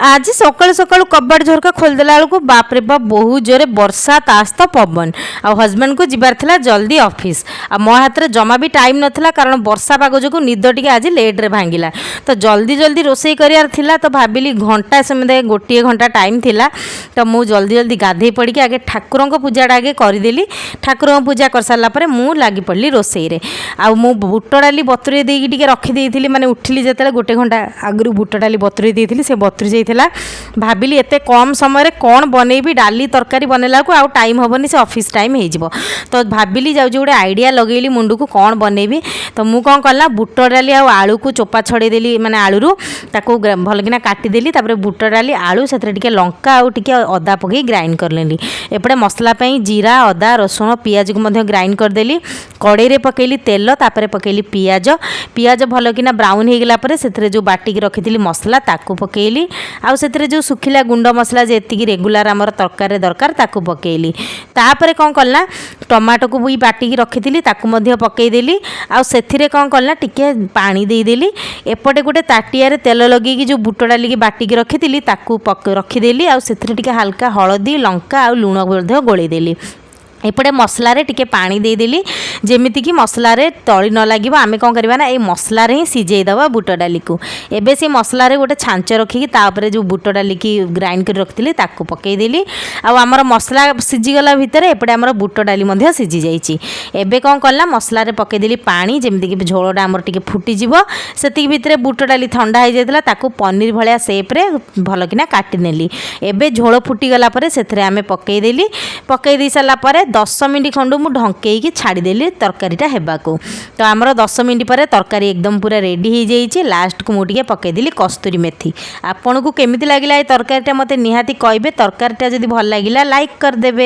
ଆଜି ସକାଳୁ ସକାଳୁ କବାଟ ଝରକା ଖୋଲିଦେଲା ବେଳକୁ ବାପରେ ବାପ, ବହୁତ ଜୋରେ ବର୍ଷା, ତା ସହିତ ପବନ। ଆଉ ହଜବେଣ୍ଡକୁ ଯିବାର ଥିଲା ଜଲ୍ଦି ଅଫିସ୍ ଆଉ ମୋ ହାତରେ ଜମା ବି ଟାଇମ୍ ନଥିଲା, କାରଣ ବର୍ଷା ପାଗ ଯୋଗୁଁ ନିଦ ଟିକେ ଆଜି ଲେଟ୍ରେ ଭାଙ୍ଗିଲା। ତ ଜଲ୍ଦି ଜଲ୍ଦି ରୋଷେଇ କରିବାର ଥିଲା। ତ ଭାବିଲି ଘଣ୍ଟା ସେମିତି 1 ଘଣ୍ଟା ଟାଇମ୍ ଥିଲା। ତ ମୁଁ ଜଲ୍ଦି ଜଲ୍ଦି ଗାଧେଇ ପଡ଼ିକି ଆଗେ ଠାକୁରଙ୍କ ପୂଜାଟା ଆଗେ କରିଦେଲି। ଠାକୁରଙ୍କ ପୂଜା କରିସାରିଲା ପରେ ମୁଁ ଲାଗି ପଡ଼ିଲି ରୋଷେଇରେ। ଆଉ ମୁଁ ବୁଟ ଡାଲି ବତୁରେଇ ଦେଇକି ଟିକେ ରଖିଦେଇଥିଲି। ମାନେ ଉଠିଲି ଯେତେବେଳେ, 1 ଘଣ୍ଟା ଆଗରୁ ବୁଟ ଡାଲି ବତୁରେଇ ଦେଇଥିଲି, ସେ ବତୁରି ଯାଇଥିଲା। ଭାବିଲି ଏତେ କମ୍ ସମୟରେ କ'ଣ ବନେଇବି? ଡାଲି ତରକାରୀ ବନେଇଲା ବେଳକୁ ଆଉ ଟାଇମ୍ ହେବନି, ସେ ଅଫିସ୍ ଟାଇମ୍ ହେଇଯିବ। ତ ଭାବିଲି ଯାଉଛି, ଗୋଟେ ଆଇଡ଼ିଆ ଲଗେଇଲି ମୁଣ୍ଡକୁ, କ'ଣ ବନେଇବି? ତ ମୁଁ କ'ଣ କଲା, ବୁଟ ଡାଲି ଆଉ ଆଳୁକୁ ଚୋପା ଛଡ଼େଇ ଦେଲି, ମାନେ ଆଳୁରୁ ତାକୁ ଭଲକିନା କାଟିଦେଲି। ତାପରେ ବୁଟ ଡାଲି, ଆଳୁ, ସେଥିରେ ଟିକେ ଲଙ୍କା ଆଉ ଟିକେ ଅଦା ପକାଇ ଗ୍ରାଇଣ୍ଡ କରିନେଲି। ଏପଟେ ମସଲା ପାଇଁ ଜିରା, ଅଦା, ରସୁଣ, ପିଆଜକୁ ମଧ୍ୟ ଗ୍ରାଇଣ୍ଡ କରିଦେଲି। କଡ଼େଇରେ ପକାଇଲି ତେଲ, ତାପରେ ପକାଇଲି ପିଆଜ। ପିଆଜ ଭଲକିନା ବ୍ରାଉନ୍ ହେଇଗଲା ପରେ ସେଥିରେ ଯେଉଁ ବାଟିକି ରଖିଥିଲି ମସଲା, ତାକୁ ପକାଇଲି। ଆଉ ସେଥିରେ ଯେଉଁ ଶୁଖିଲା ଗୁଣ୍ଡ ମସଲା ଯେତିକି ରେଗୁଲାର ଆମର ତରକାରୀରେ ଦରକାର, ତାକୁ ପକାଇଲି। ତାପରେ କ'ଣ କଲା, ଟମାଟୋକୁ ବି ବାଟିକି ରଖିଥିଲି, ତାକୁ ମଧ୍ୟ ପକାଇଦେଲି। ଆଉ ସେଥିରେ କ'ଣ କଲା, ଟିକେ ପାଣି ଦେଇଦେଲି। ଏପଟେ ଗୋଟେ ତାଟିଆରେ ତେଲ ଲଗେଇକି ଯେଉଁ ବୁଟ ଡାଲିକି ବାଟିକି ରଖିଥିଲି, ତାକୁ ରଖିଦେଲି। ଆଉ ସେଥିରେ ଟିକେ ହାଲକା ହଳଦୀ, ଲଙ୍କା ଆଉ ଲୁଣ ମଧ୍ୟ ଗୋଳେଇ ଦେଲି। ଏପଟେ ମସଲାରେ ଟିକେ ପାଣି ଦେଇଦେଲି, ଯେମିତିକି ମସଲାରେ ତଳି ନ ଲାଗିବ। ଆମେ କ'ଣ କରିବା ନା, ଏଇ ମସଲାରେ ହିଁ ସିଝେଇ ଦେବା ବୁଟ ଡାଲିକୁ। ଏବେ ସେ ମସଲାରେ ଗୋଟେ ଛାଞ୍ଚ ରଖିକି ତା ଉପରେ ଯେଉଁ ବୁଟ ଡାଲିକି ଗ୍ରାଇଣ୍ଡ କରି ରଖିଥିଲି, ତାକୁ ପକାଇଦେଲି। ଆଉ ଆମର ମସଲା ସିଝିଗଲା ଭିତରେ ଏପଟେ ଆମର ବୁଟ ଡାଲି ମଧ୍ୟ ସିଝି ଯାଇଛି। ଏବେ କ'ଣ କଲା, ମସଲାରେ ପକାଇଦେଲି ପାଣି, ଯେମିତିକି ଝୋଳଟା ଆମର ଟିକେ ଫୁଟିଯିବ। ସେତିକି ଭିତରେ ବୁଟ ଡାଲି ଥଣ୍ଡା ହେଇଯାଇଥିଲା, ତାକୁ ପନିର ଭଳିଆ ସେପ୍ରେ ଭଲକିନା କାଟିନେଲି। ଏବେ ଝୋଳ ଫୁଟିଗଲା ପରେ ସେଥିରେ ଆମେ ପକାଇଦେଲି। ପକାଇ ଦେଇ ସାରିଲା ପରେ 10 ମିନିଟ୍ ଖଣ୍ଡୁ ମୁଁ ଢଙ୍କେଇକି ଛାଡ଼ିଦେଲି ତରକାରୀଟା ହେବାକୁ। ତ ଆମର 10 ମିନିଟ୍ ପରେ ତରକାରୀ ଏକଦମ ପୁରା ରେଡ଼ି ହେଇଯାଇଛି। ଲାଷ୍ଟକୁ ମୁଁ ଟିକେ ପକାଇଦେଲି କସ୍ତୁରୀ ମେଥି। ଆପଣଙ୍କୁ କେମିତି ଲାଗିଲା ଏ ତରକାରୀଟା, ମୋତେ ନିହାତି କହିବେ। ତରକାରୀଟା ଯଦି ଭଲ ଲାଗିଲା, ଲାଇକ୍ କରିଦେବେ।